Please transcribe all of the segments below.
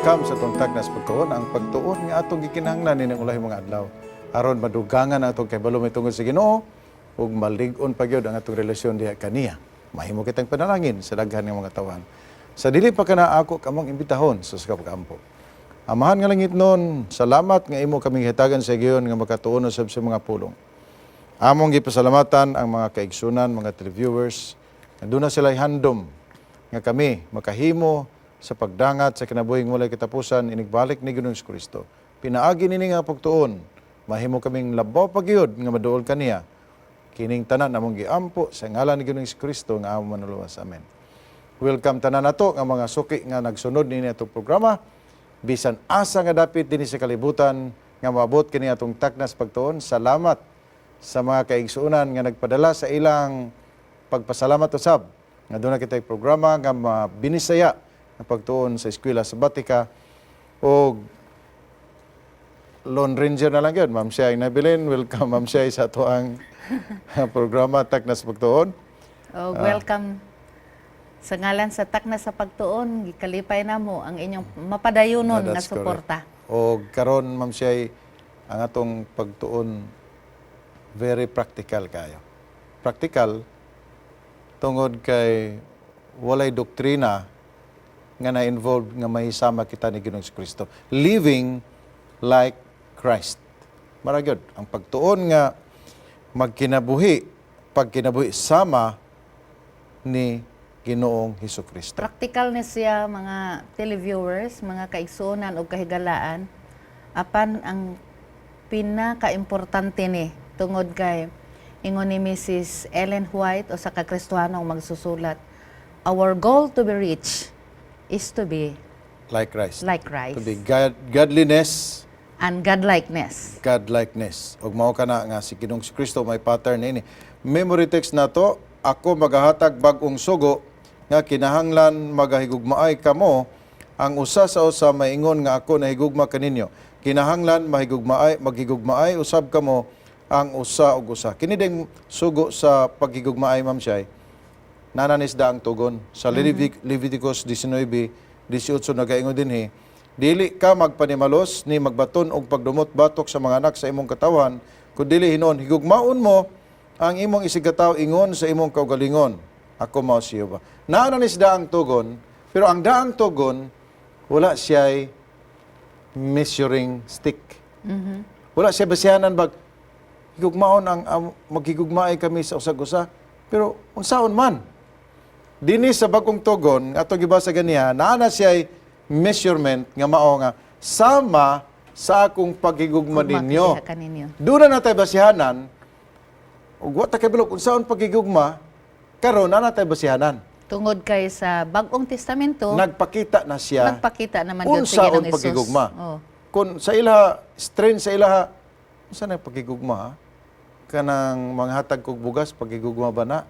Welcome sa atong Taknas Pagtuon, ang pagtuon nga atong gikinahanglan nining ulahing mga adlaw aron madugangan ang atong kahibalo mahitungod sa Ginoo ug malig-on pa gyud ang atong relasyon diha kaniya. Mahimo kitang panalangin sa daghan nga mga tawahan. Sa dili pa kana, ako kamong imbitahon sa pag-ampo. Amahan nga langitnon, salamat nga imo kaming hitagan sa higayon nga makatuon usab sa mga pulong. Among gipasalamatan ang mga kaigsunan, mga televiewers, nga duna sila handom nga kami makahimo sa pagdangat sa kinabuhing walay katapusan inigbalik ni Ginoong Kristo. Pinaagi nini nga pagtuon, mahimo kaming labaw pa gyud nga maduol kaniya. Kining tanan among giampo sa ngalan ni Ginoong Kristo nga among Manluluwas. Amen. Welcome tanan nato nga mga suki nga nagsunod nini atong programa bisan asa nga dapit dinhi sa kalibutan nga moabot kini atong Taknas Pagtuon. Salamat sa mga kaigsuonan nga nagpadala sa ilang pagpasalamat usab nga duna kitay programa nga mabinisaya nga pagtuon sa Eskwela Sabatika og Lone Ranger na lang yun. Ma'am Shai Nabilin, welcome, Ma'am Shai, sa atoang programa Taknas Pagtuon. Oh, welcome sa ngalan sa Takna sa Pagtuon, gikalipay namo ang inyong mapadayonon Ah, nga that's suporta. correct. O karon, Ma'am Shai, ang atong pagtuon very practical kayo. Practical tungod kay walay doktrina nga na-involved nga mahisama kita ni Ginoong Kristo. Living like Christ. Mara gyud ang pagtuon nga magkinabuhi, pagkinabuhi sama ni Ginoong Hesus Kristo. Practical ni siya, mga televiewers, mga kaigsuonan ug kahigalaan. Apan ang pinaka-importante ni tungod kay ingon ni Mrs. Ellen White o sa kakristohanong magsusulat, our goal to be rich is to be like Christ. Like Christ. To be God, godliness and godlikeness. Godlikeness. Ug mao kana nga si Ginoong Kristo may pattern ini. Memory text nato, "Ako magahatag bag-ong sugo nga kinahanglan magahigugmaay kamo ang usa sa usa, maingon nga ako nahigugma kaninyo. Kinahanglan mahigugmaay maghigugmaay usab kamo ang usa ug usa." Kini ding sugo sa paghigugmaay, Ma'am Shai, naa na nis daang tugon. Sa Leviticus 19:18 nagaingon dinhi, "Dili ka magpanimalos ni magbaton og pagdumot batok sa mga anak sa imong katawan, kun dili hinuon higugmaon mo ang imong isigkatawo ingon sa imong kaugalingon. Ako mao si Jehova." Naa na nis daang tugon, pero ang daang tugon wala siya'y measuring stick. Wala siya basihanan bag higugmaon ang maghigugmaay kami sa usag-usa. Pero unsaon man? Dinhi sa bagong tugon, ato gibasa ganiha, naa na siya measurement nga mao nga sama sa akong paghigugma Gugma ninyo. diha kaninyo. Doon na natay basihanan, ug wa ta kabalo kung unsaon paghigugma, karon naa na tay basihanan. Tungod kay sa Bagong Testamento, Nagpakita na siya nagpakita naman gyud si unsaon Ginoong Hesus. paghigugma. Oh. Kung sa ilaha, strain sa ilaha, unsa na paghigugma, ha? Kanang manghatag kog bugas, paghigugma ba na?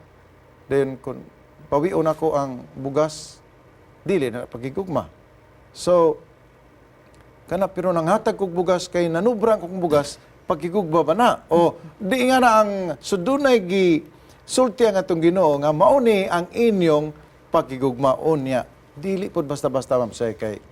Then kung pawion ako ang bugas, dili na paghigugma. So, kana pero nanghatag kog bugas kay nanubrang kog bugas, paghigugma ba na? O di nga na ang so dunay gi sulti ang atong Ginoo nga mao ni ang inyong paghigugma unya. Dili pod basta-basta, Ma'am Say, kay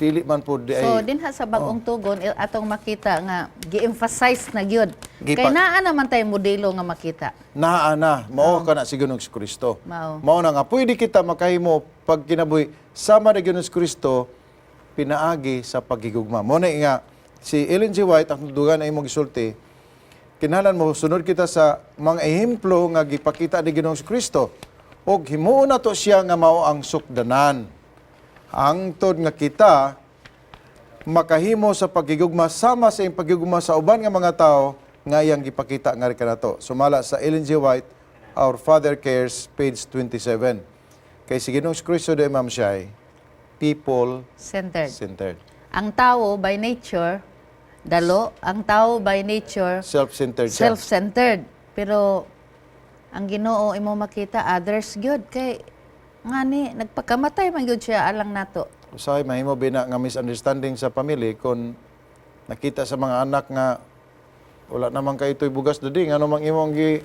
dili man pod di So ay dinha sa bagong tugon atong makita nga gi-emphasize na gyud. Kay naa naman tay modelo nga makita. Naa na mao kana si Ginoong Kristo. Mao. Mao na nga pwede kita makahimo pag kinabuhi sama ni Ginoong Kristo pinaagi sa paghigugma. Mao na nga si Ellen G. White ang dugan na imong gisulti, kinahanglan mo sunod kita sa mga ehemplo nga gipakita ni Ginoong Kristo ug himuon nato siya nga mao ang sukdanan. Hangtod nga kita makahimo sa paghigugma sama sa iyang paghigugma sa uban nga mga tao nga iyang gipakita nga kanato. Sumala sa Ellen G. White, Our Father Cares, page 27. Kay si Ginoong Kristo de, Ma'am Shai, people centered. Centered. Ang tao by nature dalo, ang tao by nature Self-centered siya. Self-centered. Pero ang Ginoo imo makita others gyud kay ngani nagpakamatay man gyud siya alang nato. Usahay mahimo bina nga misunderstanding sa family kung nakita sa mga anak nga wala naman kay ito'y bugas, dadi ngano mang imong gi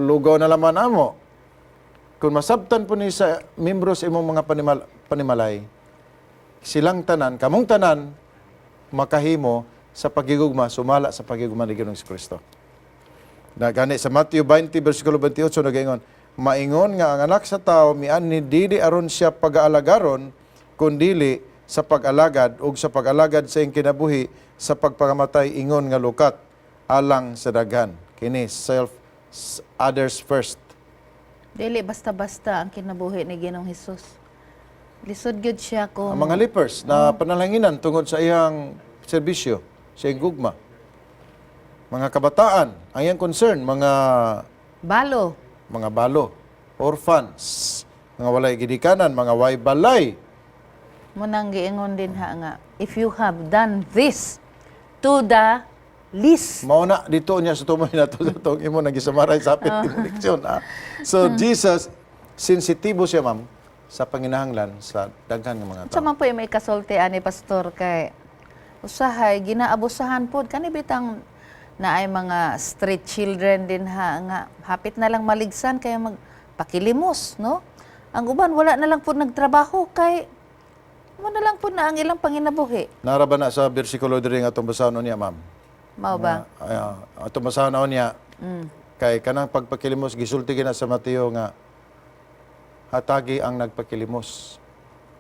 lugaw na laman amo. Kung masabtan po ni sa membro sa imong mga panimalay, Silang tanan, kamong tanan, makahimo sa pagigugma, sumala sa pagigugma ni Ginoong Kristo. Na gani sa Matthew 20 versikulo 28 nagaingon, "Maingon nga ang Anak sa Tao mianhi dili aron siya pagaalagaron kundili sa pag-alagad ug sa pag-alagad sa iyang kinabuhi sa pagpangamatay ingon nga lukat alang sa daghan." Kini self, others first. Dili basta-basta ang kinabuhi ni Ginoong Hesus. Lisod gyud siya kung Ang mga lepers na panalanginan tungod sa iyang serbisyo, sa iyang gugma. Mga kabataan, ang iyang concern, mga balo. Mga balo, orphans, mga walay gidikanan, mga way balay. Munang giingon din ha nga, "If you have done this to the least." Mao na dito niya sa tumoy nato sa tong imo nang gisamaray sa apit imong leksyon. Ah. So Jesus, sensitibo siya, ma'am, sa panginahanglan sa daghan nga mga Sa tao. man po yung may kasulti ani, Pastor, kay usahay ginaabusahan pod kani bitang na ay mga street children din ha nga hapit na lang maligsan kaya magpakilimos, no? Ang uban wala na lang po nagtrabaho kay mo na lang po na ang ilang panginabuhi. Nara ba na sa bersikulo diri nga atong basahon niya, ma'am? Mao ba? Atong basahon niya kay kanang pagpakilimos gisulti gina sa Mateo nga hatagi ang nagpakilimos.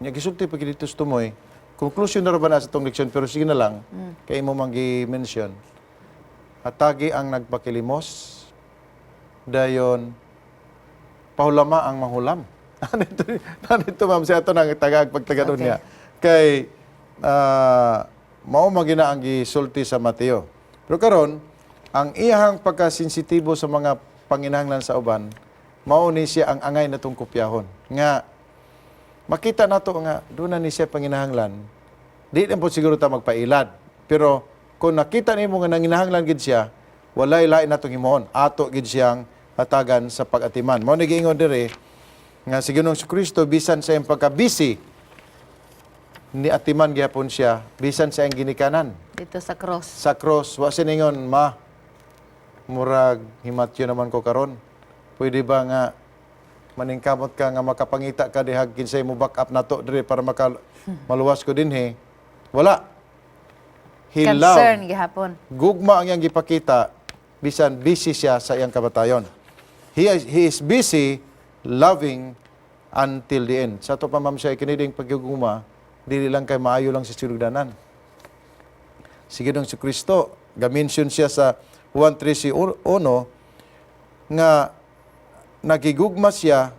Nya gisulti pa gid dito sa tumoy. Conclusion na ra ba na sa itong leksyon, pero sige na lang kay imo man gi-mention. Hatagi ang nagpakilimos, dayon pahulama ang mahulam. Nandito, ma'am, siya ato nang tagag pagtagadon niya. Kay mao magina ang gisulti sa Mateo. Pero karon, ang iyahang pagkasensitibo sa mga panginahanglan sa uban, mao ni siya ang angay natong kopyahon. Nga makita nato nga doon na ni siya panginahanglan. Di na po siguro ta magpailad. Pero kung nakita nimo nga nanginahanglan gid siya, walay lain natong himuon. Ato gid siyang hatagan sa pag-atiman. Mao ni giingon diri nga si Ginoong Kristo, bisan sa iyang pagka-busy, ni atiman gyapon siya bisan sa iyang ginikanan. Dito sa cross. Sa cross, wa siningon, "Ma, murag himatyo naman ko karon. Pwede ba nga maningkamot ka nga makapangita ka dihag kinsay mo back up nato diri para maka maluwas ko dinhi?" Wala. He Concern loved. gihapon. Gugma ang iyang gipakita bisan busy siya sa iyang kamatayon. He is busy loving until the end. Sa ato pa, ma'am, siya kiniding pagyuguma, dili lang kay maayo lang sa sinugdanan. Sige dong si Kristo, ga-mention siya sa 1.31 nga nagigugma siya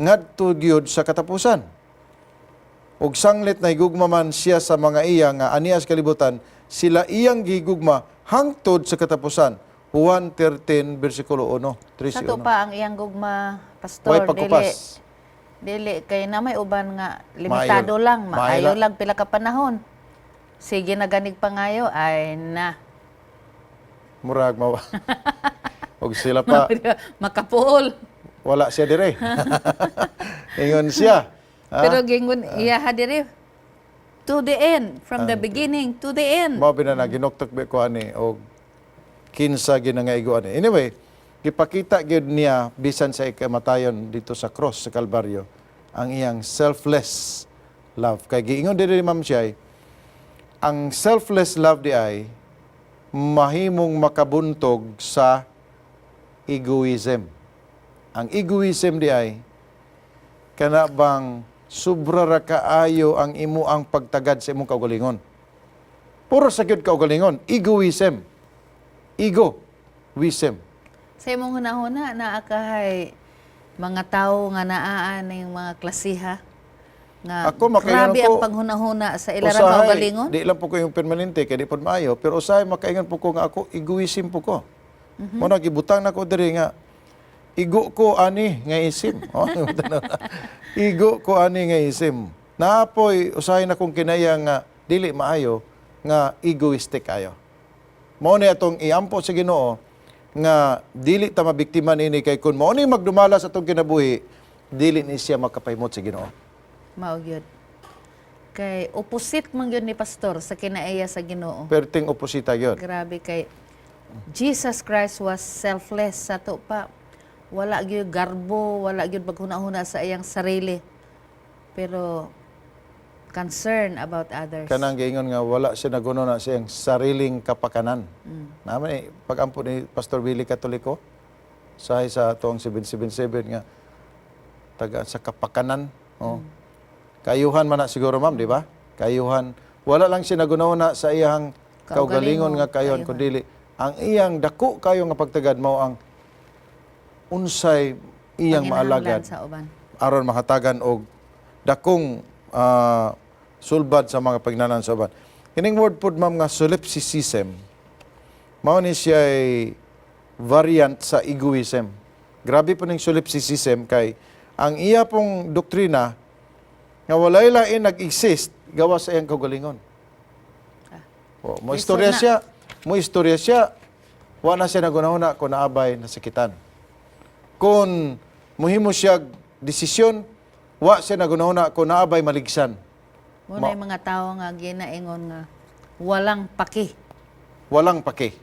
ngadto gyud sa katapusan. Ug sanglit na higugma man siya sa mga iya nga aniya sa kalibutan, sila iyang gigugma hangtod sa katapusan. Juan 13 versikulo 1, Sa 13. to pa ang iyang gugma, Pastor, Way dili pagkupas. dili kay na may uban nga limitado Maayo. lang, Maayo maayo lang pila ka panahon. Sige naganig pangayo ay na. Murag mawa. Ug sila pa Makapuol. wala siya dire. Ingon siya. Ha? Pero gingon iya ha diri to the end, from the beginning to the end. Mao bina na ginuktok ba ko ani og kinsa ginangaigo ani. Anyway, gipakita gyud niya bisan sa ikamatayon dito sa cross sa Kalbaryo ang iyang selfless love. Kay giingon diri, ma'am, siya ang selfless love di ay mahimong makabuntog sa egoism. Ang egoism di ay kana bang sobra ra kaayo ang imo ang pagtagad sa imong kaugalingon. Puro sa gyud kaugalingon, egoism. Ego, wism. Sa imong hunahuna, naa kahay mga tao nga naa ning mga klasiha nga Ako, makaingon grabe ko, ang panghunahuna sa ilarang Usahay, kaugalingon? di lang po ko yung permanente kay di pod maayo, pero usahay makaingon po ko nga ako egoism po ko. Mo na gibutang nako diri nga igo ko ani nga isim. Oh, gibutang na. Igo ko ani nga isim. Naapoy usahay na kong kinaya nga dili maayo nga egoistic ayo. Mao ni atong iampo sa Ginoo nga dili ta mabiktima niini kay kun mao ni magdumala sa atong kinabuhi, dili ni siya makapahimot sa Ginoo. Mao gyud. Kay opposite man gyud ni Pastor sa kinaiya sa Ginoo. Perting oposita gyud. Grabe kay Jesus Christ was selfless sa to pa. Wala gyud garbo, wala gyud paghuna-huna sa iyang sarili. Pero Concern about others. Kanang giingon nga wala siya naghunahuna sa iyang sariling kapakanan. Naman eh, pag-ampo ni Pastor Willie Katoliko sa tuong 777 nga taga sa kapakanan. Oh. Kayuhan man na siguro, ma'am, di ba? Kayuhan. Wala lang siya naghunahuna sa iyang kaugalingon nga kayuhan, kundi ang iyang dako kayo nga pagtagad mao ang unsay iyang Panginahanglan maalagad sa uban. Aron mahatagan og dakong sulbad sa mga pagnanan sa uban. Kining word pod, ma'am, nga solipsism, mao ni siya variant sa egoism. Grabe po ning solipsism kay ang iya pong doktrina nga walay lain nag-exist gawas sa iyang kaugalingon. O, mo Lisod istorya na. Siya, mo istorya siya, wa na siya nagunahuna kung naabay nasakitan. Kung muhimo siya desisyon, wa siya nagunahuna kung naabay maligsan. Muna yung mga tao nga ginaingon nga walang paki. Walang pake.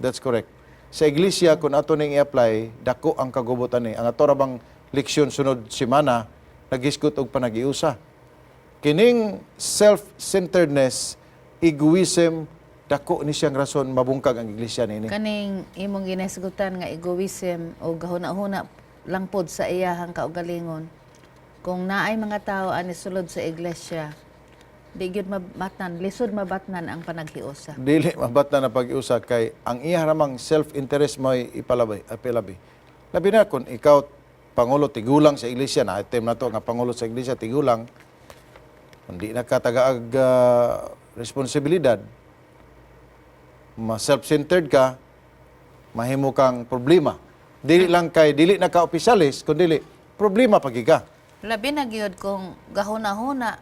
That's correct. Sa iglesia, kung ato ning i-apply, dako ang kagubutan ni. Ang ato ra bang leksyon sunod semana, nagisgot og panagiusa. Kining self-centeredness, egoism, dako ni siyang rason mabungkag ang iglesia niini. Kaning imong ginasgutan nga egoism o gahuna-huna lang pod sa iyahang kaugalingon. Kung naay mga tao ani sulod sa iglesia, di gyud mabatnan, lisod mabatnan ang panaghiusa. Dili mabatna na pag-iusa kay ang iya ramang self-interest mo'y ipalabay, apelabi. Labi na kung ikaw pangulo tigulang sa iglesia na item na to nga pangulo sa iglesia tigulang, hindi na ka tagaag responsibilidad, ma self-centered ka, mahimo kang problema. Dili lang kay dili na ka opisyalis, kundi problema pagi ka. Labi na gyud kung gahuna-huna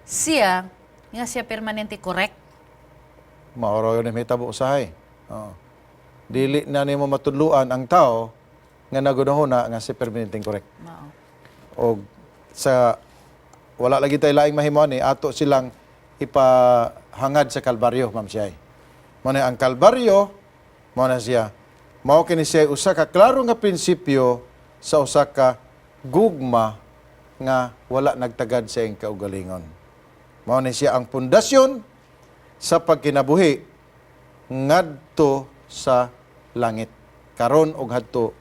siya nga siya permanente correct. Maoro yun may tabo usahay. Oo. Dili na nimo matudluan ang tao nga nagunahuna nga si permanenteng correct. Mao. Og sa wala lagi tayo laing mahimo ani, ato silang ipahangad sa Kalbaryo, Ma'am Siyay. Mao na ang Kalbaryo, mao na siya. Mao kini siya usa ka klaro nga prinsipyo sa usa ka gugma nga wala nagtagad sa iyang kaugalingon. Mao ni siya ang pundasyon sa pagkinabuhi ngadto sa langit. Karon og hadto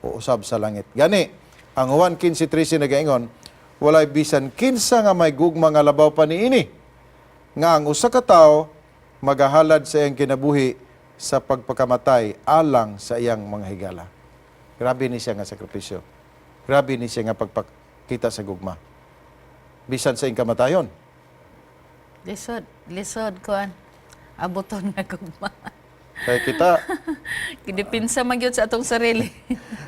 usab sa langit. Gani, ang Juan 15:13 nagaingon, walay bisan kinsa nga may gugma nga labaw pa niini nga ang usa ka tawo magahalad sa iyang kinabuhi sa pagpakamatay alang sa iyang mga higala. Grabe ni siya nga sakripisyo. Grabe ni siya nga pagpakita sa gugma. Bisan sa iyang kamatayon. Lisod, lisod kuan. Abuton nga gugma. Kaya kita, Gidepinsa man gyud sa atong sarili.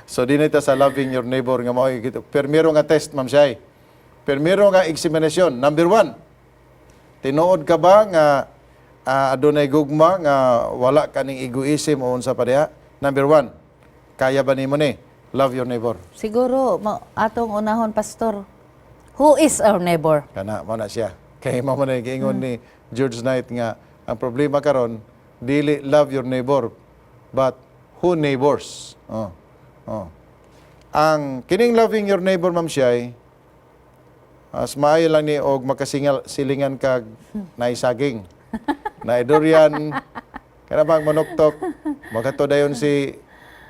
So di na ita sa loving your neighbor nga mao kita. Permiro nga test, Ma'am Shai. Permiro nga examination. Number 1. Tinuod ka ba nga adunay gugma nga wala kaning egoism o unsa pa diha? Number 1. Kaya ba nimo ni? Love your neighbor. Siguro atong unahon, Pastor. Who is our neighbor? Kana mao na siya. Kay mao man giingon ni George Knight nga ang problema karon dili love your neighbor but who neighbors. Oh. Oh. Ang kining loving your neighbor, Ma'am Shai, as maayo lang ni og makasingal silingan kag naisaging. Naidurian kana bang manuktok makato dayon si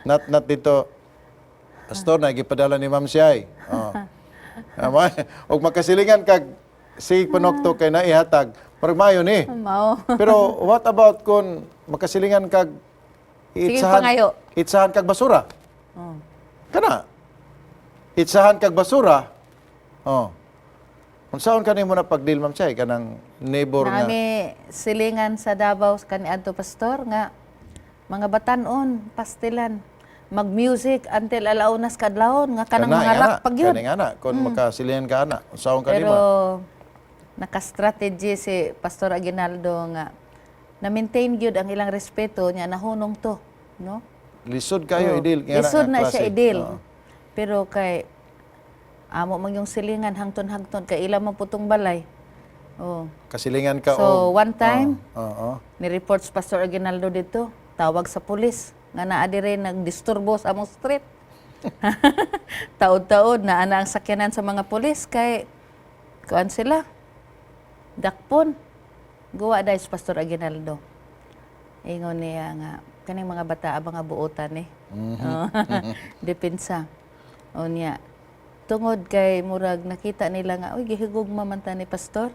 nat nat dito. Pastor, na gipadala ni Ma'am Shai. Oh. Ama, og makasilingan kag si panoktok kay naihatag, parang maayo ni. Mao. Pero what about kung makasilingan kag Sige, pangayo. Itsahan kag basura? Oh. Kana. Itsahan kag basura. Oh. Unsaon kanimo na pagdeal, Ma'am Chay, kanang neighbor nga? Nami silingan sa Davao kaniadto, Pastor, nga mga batanon pastilan mag-music until alaunas kadlawon nga kanang Kana, mga ingana, rock pag yun. Kaning ana, kung makasilingan ka ana, unsaon Pero kanimo? naka-strategy si Pastor Aguinaldo nga na-maintain gyud ang ilang respeto niya, nahunong to, no? Lisod kayo Oo. i-deal nga Lisod nga na siya klase. i-deal. Oo. Pero kay amo man yung silingan hangton-hangton kay ila man putong balay. Oh. Kasilingan ka So, one time, Oo. Oo. ni-report si Pastor Aguinaldo dito, tawag sa pulis nga naa dire nagdisturbo sa among street. Taod-taod na ana ang sakyanan sa mga pulis kay kuan sila. Dakpon. Guwa dahil si Pastor Aguinaldo. Ingon niya nga, kaning mga bata mga buotan eh. Oh, depensa. O niya, tungod kay murag nakita nila nga, uy, gihigugma man ta ni Pastor.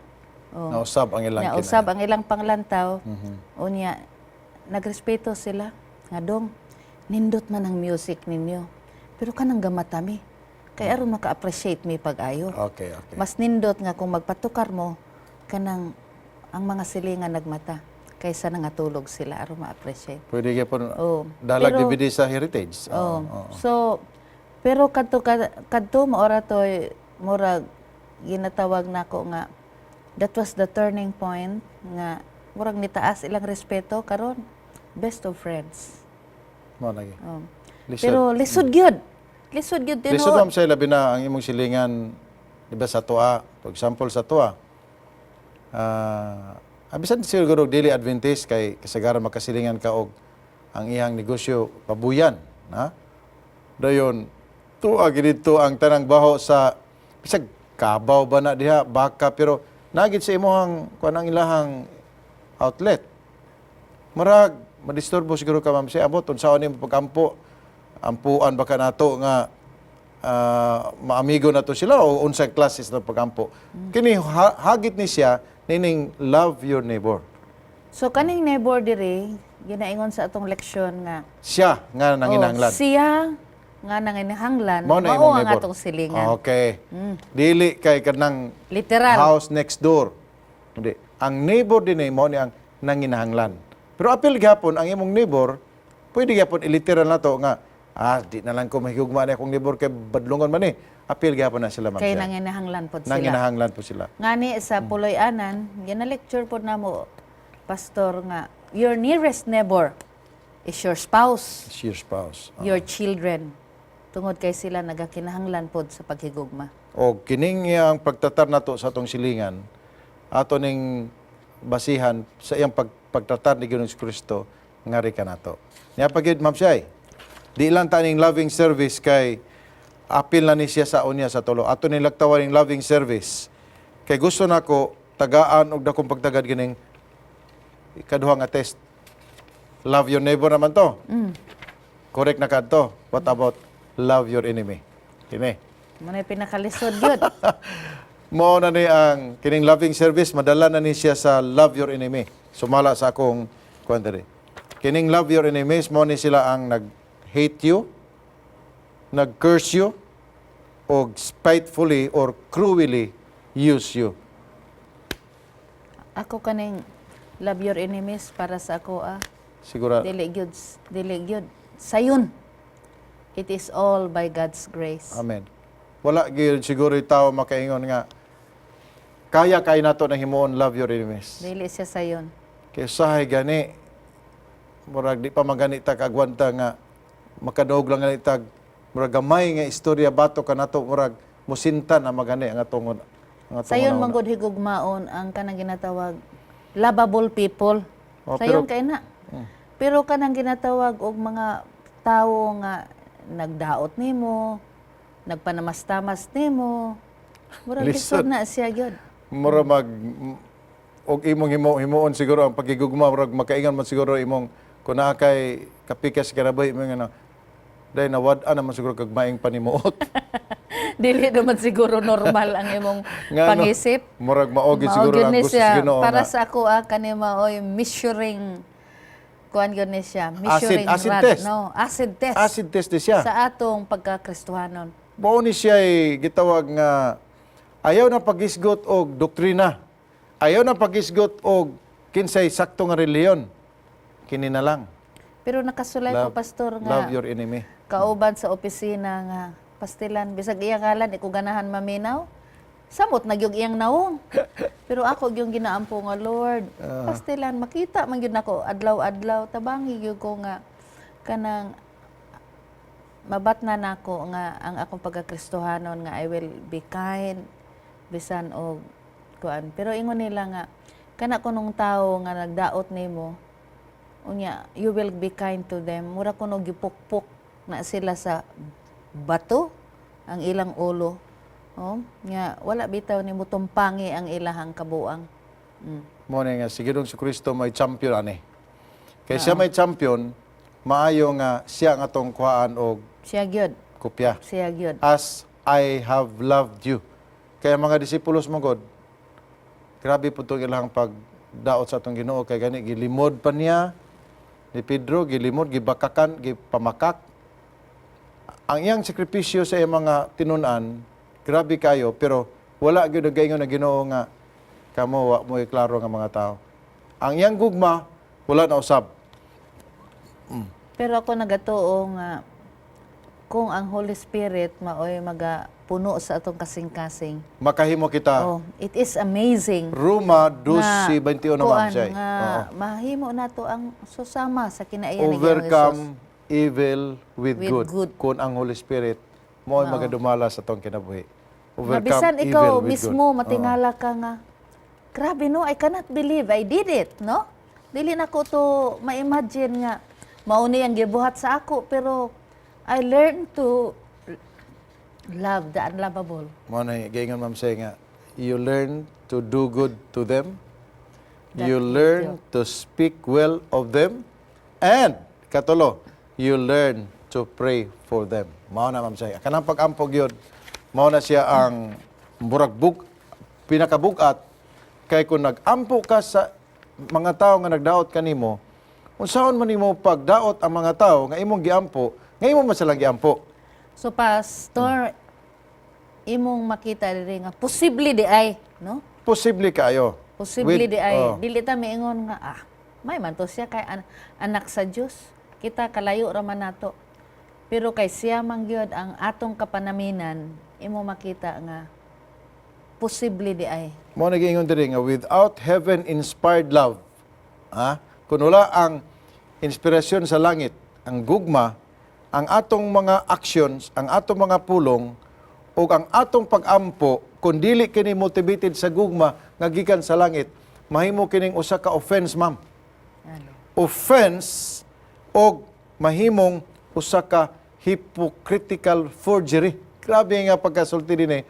Oh. Nausab ang ilang Nausab ang ilang panglantaw. Unya, nagrespeto sila. Nga dong, nindot man ang music ninyo. Pero kanang gamata mi. Kay aron maka-appreciate mi pag-ayo. Okay. Mas nindot nga kung magpatukar mo, kanang ang mga silingan nagmata kaysa nangatulog sila aron ma-appreciate. Pwede gyapon Oh. dalag Pero- DVD sa Heritage. Oh. Oo. So, pero kadto maora toy murag ginatawag nako nga that was the turning point nga murag nitaas ilang respeto karon, best of friends. Mao lagi. Oh. Lisod. Pero lisod gyud. Lisod gyud Lisod, tinuod. ma'am, sa labi na ang imong silingan, di ba, sa tuwa, for example sa tuwa. Bisan siguro dili Adventist kay kasagaran makasilingan ka og ang iyang negosyo pabuyan, ha? Dayon tuwa gid didto ang tanang baho sa bisag kabaw ba na diha, baka, pero nagid sa imong kuan ang ilahang outlet. Murag madisturbo siguro ka, ma'am, siya abot unsaon nimo pagampo, ampuan ba ka nato nga maamigo na to sila o unsay classes na pagampo kini hagit ni siya nining love your neighbor. So kaning neighbor diri ginaingon sa atong leksyon nga Siya nga nanginahanglan. Oh, siya nga nanginahanglan Mao na mao imong ang neighbor. atong silingan. Okay, dili kay kanang Literal. house next door. Hindi, ang neighbor din eh, mao ni ang nanginahanglan. Pero apil gyapon ang imong neighbor, pwede gyapon iliteral na to nga di na lang ko mahigugma ni akong neighbor kay badlongon man eh. Apil gyapon na sila, ma'am Kay siya. nanginahanglan pod sila. Nanginahanglan po sila. Ngani sa Puloy-anan, gina-lecture po namo, Pastor, nga your nearest neighbor is your spouse, It's your spouse. your children. Tungod kay sila nagakinahanglan pod sa paghigugma. O kining iyang pagtatar nato sa atong silingan, ato ning basihan sa iyang pagtatar ni Ginoong Kristo ngari kanato. Nya pagid, ma'am Shay, di lang ta ning loving service kay apil na ni siya sa unya sa tulo. Ato ning lagtawan ning loving service kay gusto nako tagaan og dakong pagtagad kining ikaduha nga test. Love your neighbor naman to. Correct na kadto. What about love your enemy? Kini. Mao na pinakalisod gyud. Mao na ni ang kining loving service madala na ni siya sa love your enemy. Sumala sa akong kuan diri. Kining love your enemies mao ni sila ang nag-hate you, nag-curse you, og spitefully or cruelly use you. Ako kaning love your enemies para sa ako ah. Siguro Dili gyud, dili gyud. Sayon. It is all by God's grace. Amen. Wala gyud siguro yung tao makaingon nga kaya kay nato na himuon love your enemies. Dili siya sayon. Kay usahay gani murag di pa magani ta kagwanta nga makadog lang gani tag murag gamay nga istorya bato kanato, murag musinta na magani ang atong Sayon una-una. man gud higugmaon ang kanang ginatawag lovable people. Oh, Sayon kay na. Pero kanang ginatawag og mga tawo nga nagdaot nimo, nagpanamastamas nimo, murag Lisod. lisod na siya gyud. Mura mag og imong himuon siguro ang pagigugma, murag makaingon man siguro imong kun naa kay kapikas kinabuhi mo nga dahil nawad-an naman siguro kag maing panimuot. Dili naman siguro normal ang imong Nga, no, pangisip. Murag mao gyud Mao siguro gyud ang ni gusto siya. sa Ginoo Para nga sa ako ah, kani maoy measuring kuan gyud ni siya, measuring acid rod, test. no, acid test. Acid test di siya. Sa atong pagkakristohanon. Mao ni siya ay gitawag nga ayaw na pagisgot og doktrina. Ayaw na pagisgot og kinsay sakto nga reliyon. Kini na lang. Pero nakasulay ko, Pastor, nga Love your enemy. Kauban sa opisina nga pastilan bisag iya ngalan di ko ganahan maminaw. Samot na gyud iyang naong. Pero ako gyud ginaampo nga Lord, pastilan makita man gyud nako adlaw-adlaw, tabangi gyud ko nga kanang mabatna nako nga ang akong pagkakristohanon nga I will be kind bisan og kuan. Pero ingon nila nga kana kunong tawo nga nagdaot nimo, unya you will be kind to them, mura kuno gipukpok na sila sa bato ang ilang ulo, oh, nga wala bitaw nimo tumpangi ang ilahang kabuang. Mao na nga si Ginoong Kristo may champion ani. Kay siya may champion, maayo nga siya ang atong kuhaan og Siya gyud. kopya. Siya gyud. As I have loved you. Kaya mga disipulos mo God, grabe po itong ilang pagdaot sa atong Ginoo kay gani gilimod pa niya ni Pedro, gilimod, gibakakan, gipamakak. Ang iyang sakripisyo sa iyang mga tinun-an, grabe kayo, pero wala gyud ang gaingon na Ginoo nga kamo wa mo klaro nga mga tao. Ang iyang gugma wala na usab. Pero ako nagatuo nga kung ang Holy Spirit maoy magapuno sa atong kasing-kasing. Makahimo kita. Oh, it is amazing. Roma 12:21, ma'am kuan Shay. nga Oo. mahimo nato ang susama sa kinaiya ni Ginoong Overcome Hesus. evil with With good. good. Kung ang Holy Spirit mo ay magadumala sa atong kinabuhi. Nga Overcome bisan evil ikaw with mismo good. matingala ka nga, "Grabe no, I cannot believe I did it," no? Dili na ko to ma-imagine nga mauni ang gibuhat sa ako, pero I learned to love the unlovable. Mo na gaingon, ma'am Shay, nga you learn to do good to them. That You is learn to speak well of them. And katulo, you learn to pray for them. Mao na, ma'am Shay. Kanang pag-ampo gyud, mao na siya ang murag bug pinakabugat kay kung nag-ampo ka sa mga tao nga nagdaot kanimo, unsaon man nimo pagdaot ang mga tao nga imong giampo, nga imo man silang giampo? So pastor, imong makita diri nga posible di ay, no? Posible kaayo. Posible di ay. Oh. Dili ta miingon nga may man to siya kay anak sa Dios. Kita kalayo ra man nato. Pero kay siya man gyud ang atong kapanaminan, imo makita nga posible di ay. Mo nagiingon diri nga without heaven inspired love, ha? Kung wala ang inspirasyon sa langit, ang gugma, ang atong mga actions, ang atong mga pulong ug ang atong pag-ampo kung dili kini motivated sa gugma nga gikan sa langit, mahimo kining usa ka offense, ma'am. Ano? Offense og mahimong usa ka hypocritical forgery. Grabe nga pagkasulti din eh.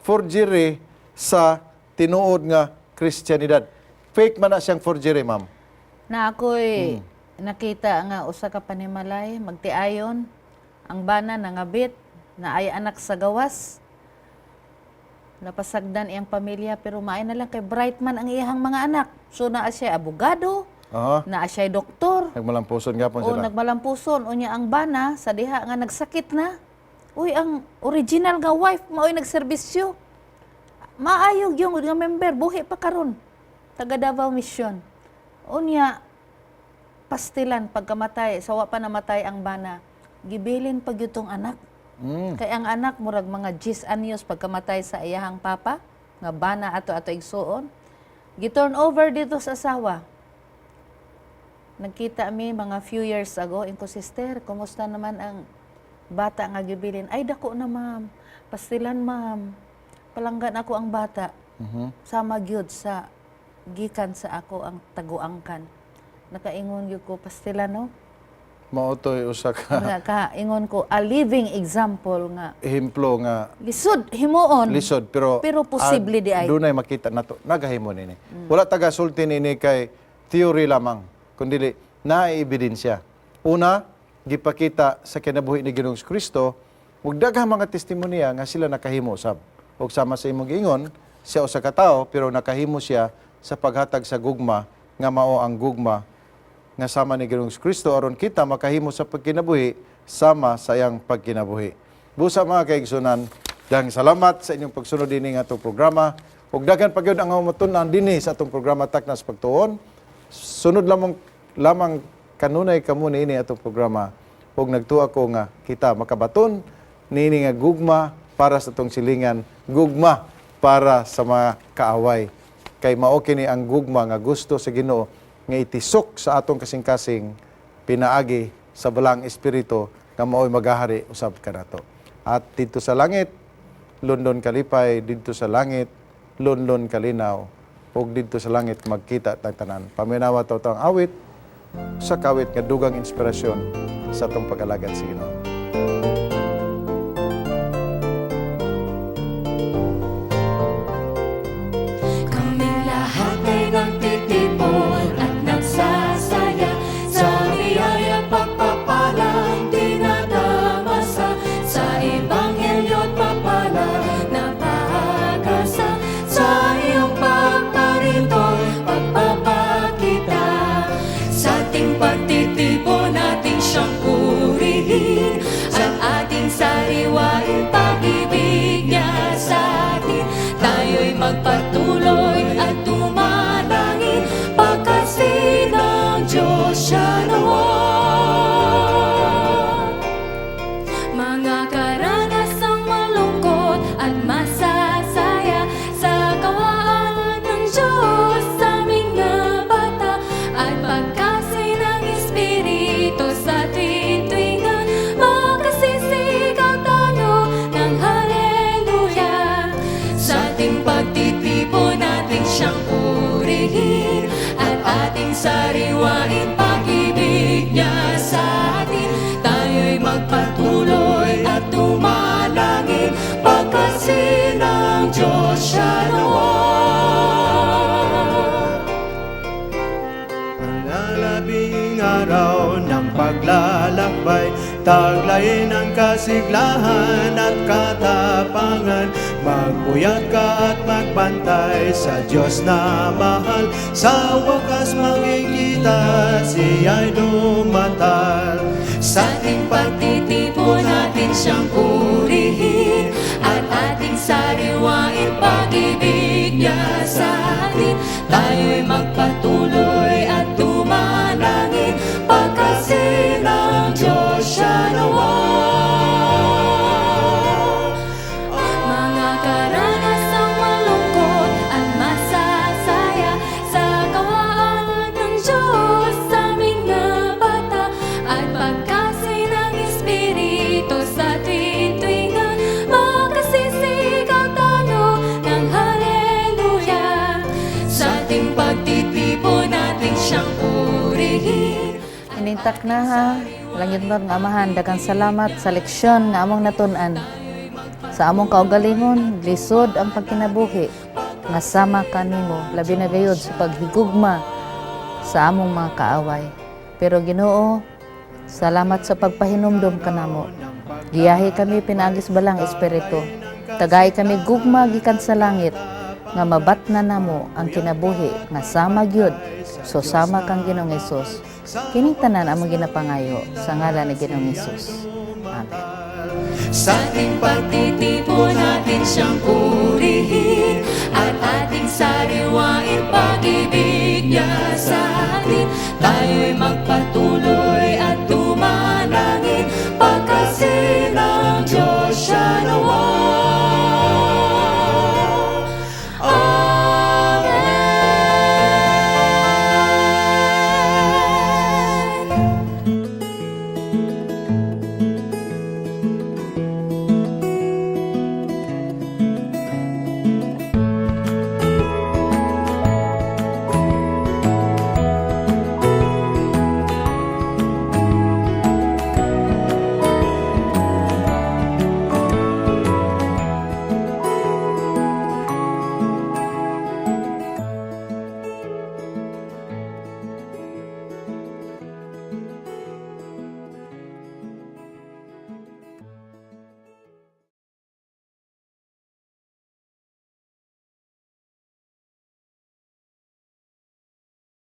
Forgery sa tinuod nga Kristiyanidad. Fake man na siyang forgery, ma'am. Na ako'y nakita nga usa ka panimalay magtiayon ang bana nangabit na ay anak sa gawas, napasagdan iyang pamilya, pero maay na lang kay bright man ang iyang mga anak, so naa siya abogado, naa siya doktor. Nagmalampuson gapon O sila. nagmalampuson. Unya ang bana sa diha nga nagsakit na, uy, ang original nga wife maoy nagserbisyo. Maayo yung nga member, buhi pa karon, taga Davao Mission. Unya pastilan pagkamatay, sawa pa namatay ang bana, gibilin pag tong anak. Kay ang anak murag mga 10 anyos pagkamatay sa iyahang papa nga bana ato ato igsuon. Gi-turn over dito sa asawa. Nagkita mi mga few years ago, inko, "Sister, kumusta naman ang bata nga gibilin?" "Ay, dako na, ma'am. Pastilan, ma'am. Palanggan ako ang bata." Sama gyud sa gikan sa ako ang taguangkan. Nakaingon gyud ko, pastilan, no? Mao to'y usa ka Nga ka ingon ko a living example nga ehemplo nga lisod himuon. Lisod pero Pero posible di ay. Dunay makita nato nagahimo nini. Wala taga sulti nini kay theory lamang kundi naay ebidensya. Una, gipakita sa kinabuhi ni Ginoong Kristo ug daghang mga testimonya nga sila nakahimo usab. Ug sama sa imong giingon, siya usa ka tawo pero nakahimo siya sa paghatag sa gugma nga mao ang gugma nga sama ni Ginoong Kristo aron kita makahimo sa pagkinabuhi sama sa iyang pagkinabuhi. Busa, mga kaigsunan, daghang salamat sa inyong pagsunod dinhi nga atong programa. Ug daghan pa gyud ang matun-an dinhi sa atong programa Taknas Pagtuon. Sunod lamang lamang kanunay kamo niini atong programa ug nagtuwa ko nga kita makabaton niini nga gugma para sa atong silingan, gugma para sa mga kaaway kay mao kini ang gugma nga gusto sa Ginoo nga itisok sa atong kasing-kasing pinaagi sa Balaang Espiritu nga mao'y magahari usab kanato. At didto sa langit, lunlon kalipay, didto sa langit, lunlon kalinaw, ug didto sa langit magkita tang tanan. Paminawa to ang awit sa kawit nga dugang inspirasyon sa atong pag-alagad sa Ginoo. Kaming lahat ay Sariwain pag-ibig niya sa atin. Tayo'y magpatuloy at dumalangin, pagkasin ng Diyos siya nawa. Ang 12 araw ng paglalakbay, taglayin ang kasiglahan at katapangan. Magpuyat ka at magbantay sa Diyos na mahal. Sa wakas makikita siya'y dumatal. Sa ating pagtitipon natin siyang purihin at ating sariwain pag-ibig niya sa atin. Tayo'y magpatuloy at dumalangin, pagkasin ng Diyos siya nawa. Mga karanasang malungkot at masasaya, sa kawaan ng Diyos aming nabata, at pagkasin ng Espiritu sa tuwing-tuwinga, makasisigaw tayo ng haleluya. Sa ating pagtitipon natin siyang purihin. Inintak na ha, langit nga Amahan, daghang salamat sa leksyon nga among natun-an. Sa among kaugalingon, lisod ang pagkinabuhi nga sama kanimo, labi na gayud sa paghigugma sa among mga kaaway. Pero Ginoo, salamat sa pagpahinumdom kanamo. Giyahi kami pinaagis Balaang Espiritu. Tagay kami gugma gikan sa langit nga mabatna namo ang kinabuhi nga sama gyud so sama kang Ginoong Hesus. Kining tanan among ginapangayo sa ngalan ni Ginoong Hesus. Amen. Sa ating pagtitipon natin siyang purihin at ating sariwain pag-ibig niya sa atin. Tayo'y magpatuloy.